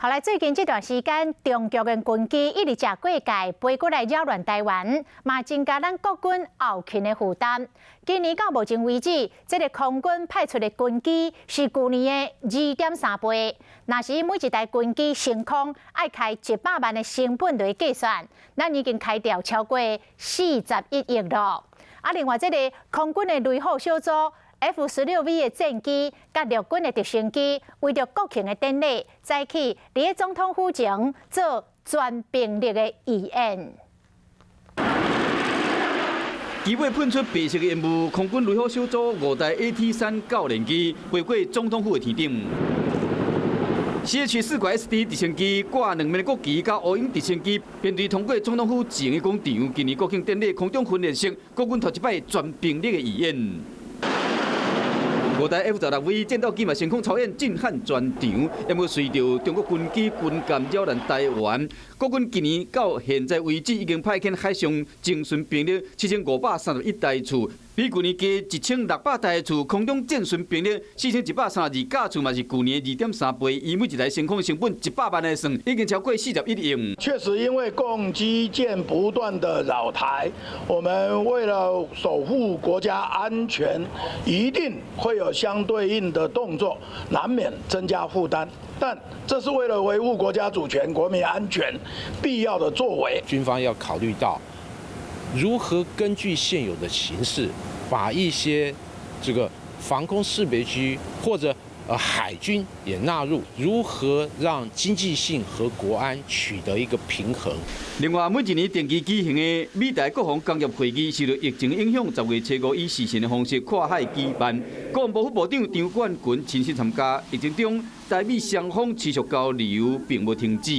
好來，最近這段時間，中國的軍機一直食過界，飛過來擾亂台灣，嘛增加咱國軍後勤的負擔。今年到目前為止，這个空軍派出的軍機是舊年的2.3倍。若是每一台軍機升空愛開100萬的成本來計算，咱已經開掉超過41億囉。啊，另外這个空軍的雷虎小組 F-16V 的戰機，佮陸軍的直升機，為著國慶的典禮，早起佇咧總統府前做全兵力的預演。機尾噴出白色的煙霧，空軍雷虎小組五台 AT-3教練機飛過總統府的天頂。CH-4 SD 直升機掛兩面的國旗，佮烏鷹直升機編隊通過總統府前的廣場。今年國慶典禮空中訓練式，國軍頭一擺全兵力的預演。五台 F-16V 戰鬥機嘛升空操演，震撼全場。毋過隨著中國軍機軍艦擾亂台灣，國軍今年到現在為止已經派遣海上偵巡兵力7531台次，比舊年加1600台次；空中戰巡兵力4132架次，嘛是舊年2.3倍。以每一台升空成本100萬來算，已經超過41億。確實，因為共機艦不斷的擾台，我們為了守護國家安全，一定會有相對應的動作，難免增加負擔，但這是為了維護國家主權、國民安全必要的作為。軍方要考慮到如何根據現有的形勢，把一些這個防空識別區或者海軍也納入，如何讓經濟性和國安取得一個平衡。另外，每一年定期舉行的美台國防工業會議，受到疫情影響，10月初五以視訊的方式跨海舉辦。國防部副部長張冠群親自參加。疫情中，台美雙方持續交流，並無停止。